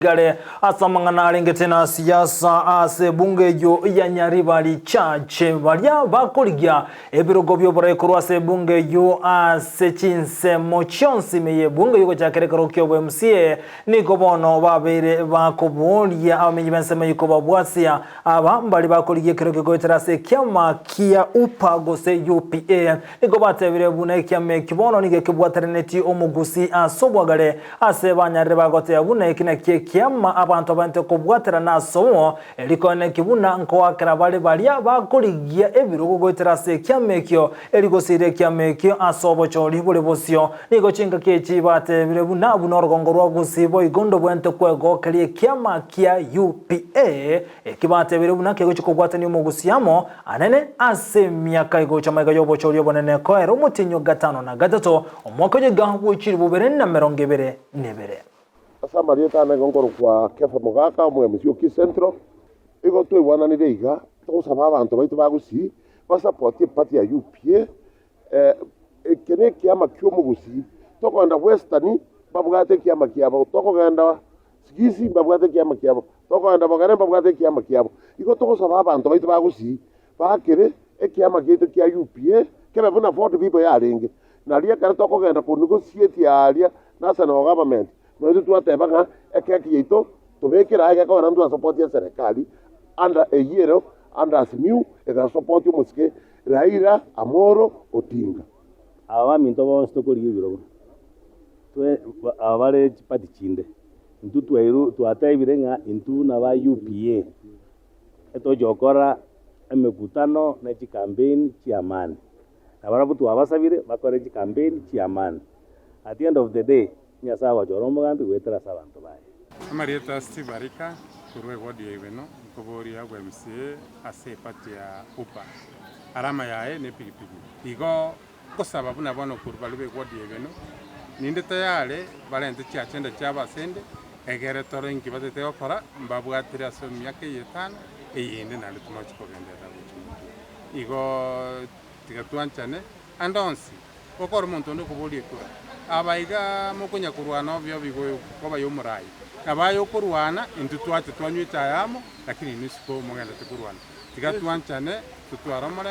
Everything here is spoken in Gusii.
Gare ase amang'ana arengete na siasa ase ebunge eyio ya Nyaribari Church baria bakorigia ebirogo bi'oborai korwa ase ebunge eyio ase chinsemo chionsi ime y'ebunge eyio gochakera ekero ki'obo MCA nigo bono babeire bakoboria abamenyi b'ensemo eyio kobabwasia aba mbari bakorigia ekerogo goetera ase ekiama kia UPA gose UPA Nigo batebire buna ekiama eki bono nigo ekebwatanenetie omogusi ase obwagare, ase banyarire bagoteba buna eki nakio ekiama abanto baente kobwaterana ase omo, erikoene eki buna nkoakera bare baria bakorigia ebirogo goetera ase ekiama ekio, eri gosiria ekiama ekio ase obochori bore bosio. Nigo chingaki echi batebire buna buna orogongo rwa Gusii boigo ndobwente kwegokeria ekiama kia UPA, Eki batebire buna kegochia kobwatania omogusi amo anene ase emiaka egocha magega y'obochori obonene koera omotienyi o gatano na gatato, omwaka oyo iga bwe chilifu bibere na emerongo ebere nebere. Ase amarieta ane igo nkorokwa Kefa Mogaka, omo-MC o Kisii Central. Igo twaigwananire iga, togosaba abanto baito ba Gusii basapotie eparty ya UPA, eke nekiama ki'omogusii. Tokogenda Western babwate ekiama kiabo, tokogenda Sigisi mbabwate ekiama kiabo, tokogenda Bogere mbabwate ekiama kiabo. Igo togosaba abanto baito ba Gusii bakere ekiama giaito kia UPA kebe buna Ford People yarenge. Nario ekero tokogenda ko negotiate aaria national government, naintwe twateba ng'a ekeki yaito tobekere aye gekogera ntwa support eserekari under eyio ero under Azimio ega support omosike Raila Amolo Odinga. Aba baminto bonsi tokorigia ebirogo. Twe aba bare chipati chinde, intwe twairwe twatebire ng'a intwe buna ba UPA, etochi gokora emekutano na chikampeni chia amani. Na barabwo twabasabire bakore chikampeni chia amani. At the end of the day, Nyasaye agochora omogambi goetera ase abanto baye. Amarieta Steve Arika korwa eward ya Ibeno nkoboria bwa MCA ase eparty ya UPA. Alama yaye ne epigipigi. Igo Ngosaba buna bono korwa baria b'ewodi ya Ibeno, ninde tayare barente chiachenda chiabo asende, egere tore inki batete gokora, mbabwatire ase emiaka eye etano, eyende naende tomoche kogenderera gochia motwe. Igo tiga twanchane ande onsi, gokora omonto onde okoboria ekura. Aba iga mokonya korwana obio obo igo koba y'omorai. Nabo aye okorwana, intwe twacha twanywa echaye amo, lakini inwe isiko mogenderete korwana. Tiga twanchane, totware omorembe.